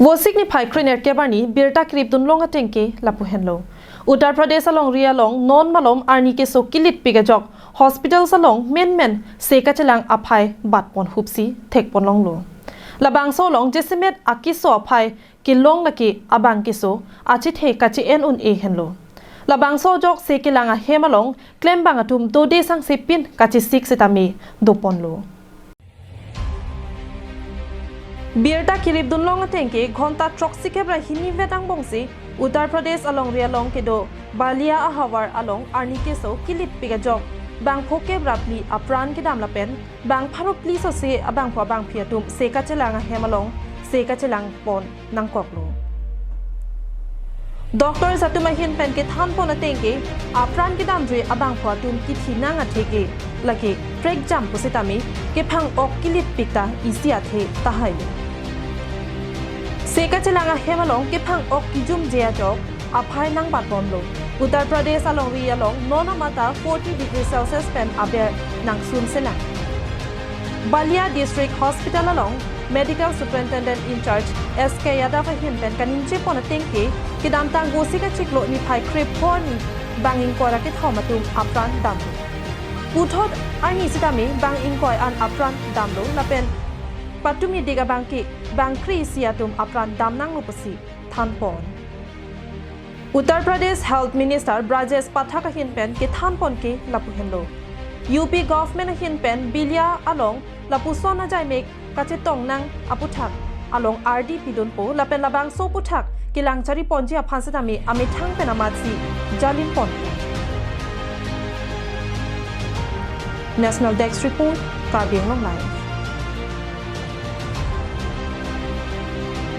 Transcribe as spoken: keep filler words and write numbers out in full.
Vosik niphai krenerkep arni birta kirip dunlong ateng ke lapu henlo. Uttar Pradesh alongri along non malom arni keso kilitpik ajok hospitals along menmen se kachelang aphai batpon hupsi thekponlonglo. Labangso along jasemet akeso aphai kelong lake abang keso achethe kache-en un-e henlo. Labangso ajok se kelang ahem along klembang atum dode sangse pin kachesik setame doponlo. Birta kirip dunlong ateng ke ghonta throksi kep ra hini vet angbongsi Uttar Pradesh alongri along kedo Balia ahavar along arni keso kilitpik ajok bang phokep ra phli apran kedam lapen bang pharo phli sose abangphu abangphi atum se kachelang ahem along se kachelangpon nangkoklo. Doctors atum ahin pen kethanpon ateng ke apran kedamjui abangphu atum kithi nang athe ke lake prekjam pusitame kephang-ok kilitpik ta isi athe tahai. Se kachelang ahem along kephang-ok kijumje ajok aphai nangbatbomlo. Uttar Pradesh alongri along non amata forty degree Celsius pen aber nangsun selang. Balia District Hospital along Medical Superintendent in charge S K Yadav ahin pen kaningje pon ateng ke kedamtang Vosik achiklo niphai krepho arni bang ingkoi ra kethom atum apran damlo. Puthot arni sitame bang ingkoi an apran damlo lapen patumi dik abang ke bang kre-isi atum apran dam nanglo pusi thanpon. Uttar Pradesh Health Minister Brajesh Pathak ahin pen kethanpon ke lapu henlo. U P government ahin pen Balia along lapuson ajaimek kachetong nang aputhak along ardi pidunpo lapen labangso aputhak kelang chariponji aphan setame amethang pen amatsi jalinpon. National Desk Report, Karbi Anglong Live.